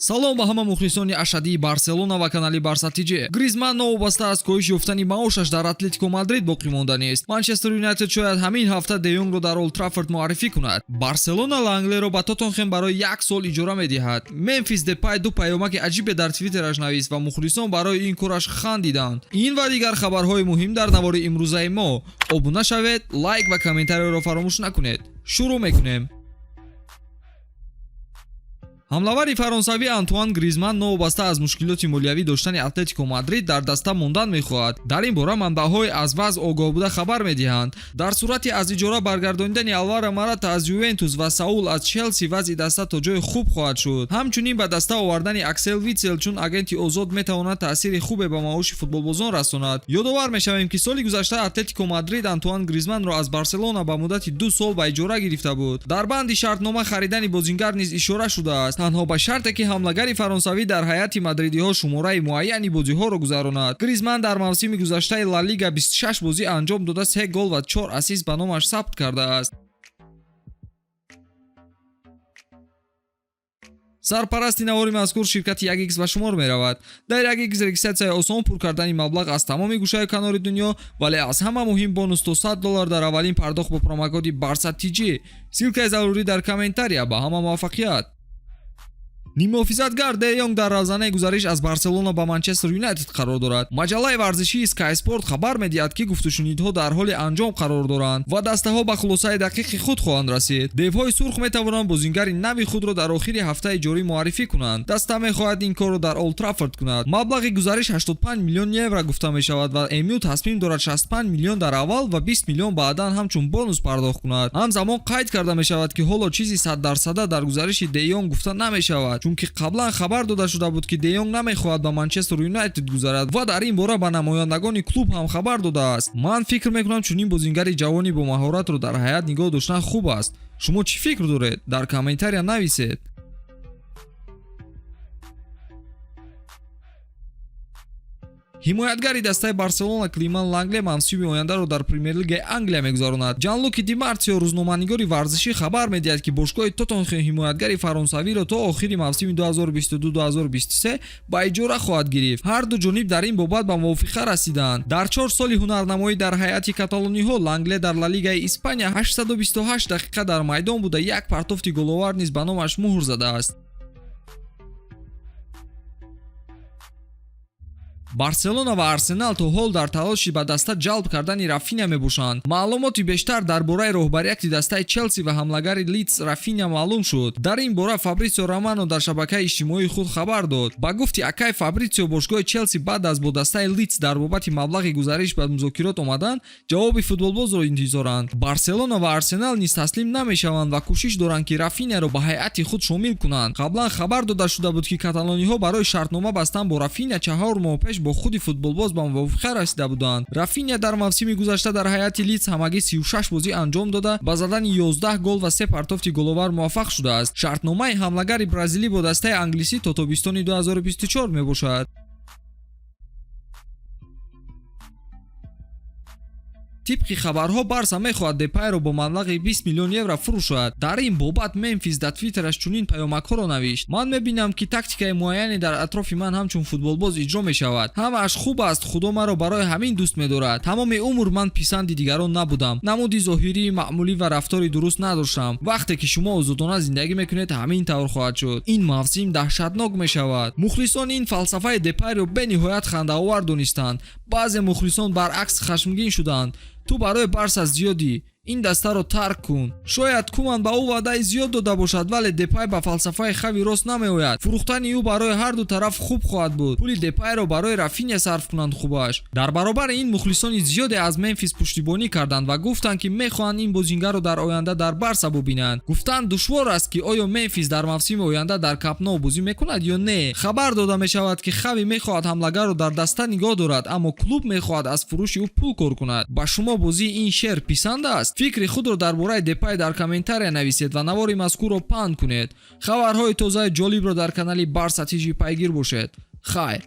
Салом ба ҳама мухлисони ашаддии Барселона ва канали Барса ТЖ. Гризман новобаста аз коҳиш ёфтани маошаш дар Атлетико Мадрид боқӣ монда нест. Манчестер Юнайтед шояд ҳамин ҳафта Де Йонгро дар Олд Траффорд муаррифӣ кунад. Барселона Ланглеро ба Тоттенхем барои як сол иҷора медиҳад. Мемфис Депай ду паёмаки аҷибе дар твиттераш навист ва мухлисон барои ин кораш хандиданд. Ин ва дигар хабарҳои муҳим дар навори имрӯзаи мо. Обуна шавед, лайк ва комментарияро фаромӯш накунед. Шурӯъ мекунем. Ҳамлавари фаронсавӣ Антуан Гризман новобаста аз мушкилоти молиявӣ доштани Атлетико Мадрид дар даста мондан мехоҳад. Дар ин бора манбаъҳои аз вазъ огоҳ буда хабар медиҳанд. Дар сурати аз иҷора баргардонидани Алваро Марата аз Ювентус ва Саул аз Челси вазъи даста то ҷои хуб хоҳад шуд. Ҳамчунин ба даста овардани Аксел Витсел чун агенти озод метавонад таъсири хубе ба маоши футболбозон расонад. Ёдовар мешавем, ки соли гузашта Атлетико Мадрид Антуан Гризманро аз Барселона ба муддати 2 сол ба иҷора гирифта буд. Дар банди шартнома харидани бозингар низ ишора шудааст, танҳо ба шарте ки ҳамлагари фаронсавӣ дар ҳайати мадридиҳо шумораи муайяни бозиҳоро гузаронад. Гризман дар мавсими гузаштаи Ла Лига 26 бозӣ анҷом дода, се гол ва чор ассист ба номаш сабт кардааст. Сарпарасти навори мазкур ширкати 1x ба шумор меравад. Дар 1x регистратсияи осон, пур кардани маблағ аз тамоми гӯшаю канори дунё, вале аз ҳама муҳим бонус то 100 доллар дар аввалин пардохт бо промокоди Барса ТЖ. Ссылкаи зарурӣ дар комментария. Ба ҳама муваффақият! Ниммуҳофизатгар Де Йонг дар равзанаи гузариш аз Барселона ба Манчестер Юнайтед қарор дорад. Маҷаллаи варзишии Sky Sport хабар медиҳад, ки гуфтушунидҳо дар ҳоли анҷом қарор доранд ва дастаҳо ба хулосаи дақиқи худ хоҳанд расид. Девҳои сурх метавонанд бозингари нави худро дар охири ҳафтаи ҷорӣ муаррифӣ кунанд. Даста мехоҳад ин корро дар Олд Траффорд кунад. Маблағи гузариш 85 миллион евро гуфта мешавад ва МЮ тасмим дорад 65 миллион дар аввал ва 20 миллион баъдан ҳамчун бонус пардохт кунад. Ҳамзамон қайд карда мешавад, ки ҳоло чизи саддарсада дар гузариши Де Йонг гуфта намешавад, чунки қаблан хабар дода шуда буд, ки Де Йонг намехоҳад ба Манчестер Юнайтед гузарад ва дар ин бора ба намояндагони клуб ҳам хабар додааст. Ман фикр мекунам, чунин бозингари ҷавони бо маҳоратро дар ҳайат нигоҳ доштан хуб аст. Шумо чӣ фикр доред? Дар комментария нависед. Ҳимоятгари дастаи Барселона Климан Лангле мавсими ояндаро дар Премер-лигаи Англия мегузаронад. Ҷанлуки Ди Мартсио, рӯзноманигори варзишӣ, хабар медиҳад, ки бошгоҳи Тоттенхем ҳимоятгари фаронсавиро то охири мавсими 2022-2023 ба иҷора хоҳад гирифт. Ҳар ду ҷониб дар ин бобат ба мувофиқа расиданд. Дар 4 соли ҳунарнамоӣ дар ҳайати каталониҳо Лангле дар Ла Лигаи Испания 828 дақиқа дар майдон буда, як партофти головар низ ба номаш муҳр задааст. Барселона ва Арсенал то ҳол дар талоши ба даста ҷалб кардани Рафиня мебошанд. Маълумоти бештар дар бораи роҳбарияти дастаи Челси ва ҳамлагари Лидс Рафиня маълум шуд. Дар ин бора Фабритсио Романо дар шабакаи иҷтимоии худ хабар дод. Ба гуфти акай Фабритсио, бошгоҳи Челси баъд аз бо дастаи Лидс дар бобати маблағи гузариш ба музокирот омадан, ҷавоби футболбозро интизоранд. Барселона ва Арсенал низ таслим намешаванд ва кӯшиш доранд, ки Рафиняро ба ҳайати худ шомил кунанд. Қаблан хабар дода шуда буд, ки каталониҳо барои шартнома бастан бо Рафиня 4 моҳ пеш бо худи футболбоз ба мувофиқа расида буданд. Рафиня дар мавсими гузашта дар ҳайати Лидс ҳамагӣ 36 бозӣ анҷом дода, ба задани 11 гол ва се партофти головар муваффақ шудааст. Шартномаи ҳамлагари бразилӣ бо дастаи англисӣ то тобистони 2024 мебошад. Тибқи хабарҳо, Барса мехоҳад Депайро бо маблағи 20 миллион евро фурӯшад. Дар ин бобат Мемфис дар твиттераш чунин паёмакҳоро навишт: «Ман мебинам, ки тактикаи муайяне дар атрофи ман ҳамчун футболбоз иҷро мешавад. Ҳамааш хуб аст. Худо маро барои ҳамин дӯст медорад. Тамоми умр ман писанди дигарон набудам, намуди зоҳирии маъмулӣ ва рафтори дуруст надоштам. Вақте ки шумо озодона зиндагӣ мекунед, ҳамин тавр хоҳад шуд. Ин мавсим даҳшатнок мешавад». Мухлисон ин фалсафаи Депайро бениҳоят хандаовар донистанд. Баъзе мухлисон баръакс хашмгин шуданд: «Ту барои Барса зиёдӣ, ин дастаро тарк кун». Шояд Куман ба ӯ ваъдаи зиёд дода бошад, вале Депай ба фалсафаи Хави рост намеояд. Фурӯхтани ӯ барои ҳарду тараф хуб хоҳад буд. Пули Депайро барои Рафиня сарф кунанд хубаш. Дар баробари ин мухлисони зиёде аз Мемфис пуштибонӣ карданд ва гуфтанд, ки мехоҳанд ин бозингарро дар оянда дар Барса бубинанд. Гуфтан душвор аст, ки оё Мемфис дар мавсими оянда дар Камп Ноу бозӣ мекунад ё не. Хабар дода мешавад, ки Хави мехоҳад ҳамлагарро дар даста нигоҳ дорад, аммо клуб мехоҳад аз фурӯши ӯ пул кор кунад. Ба шумо бозии ин шер писанд аст? Фикри худро дар бораи Депай дар комментария нависед ва навори мазкурро паҳн кунед. Хабарҳои тозаи ҷолибро дар канали Барса ТЖ пайгир бошед. Хайр.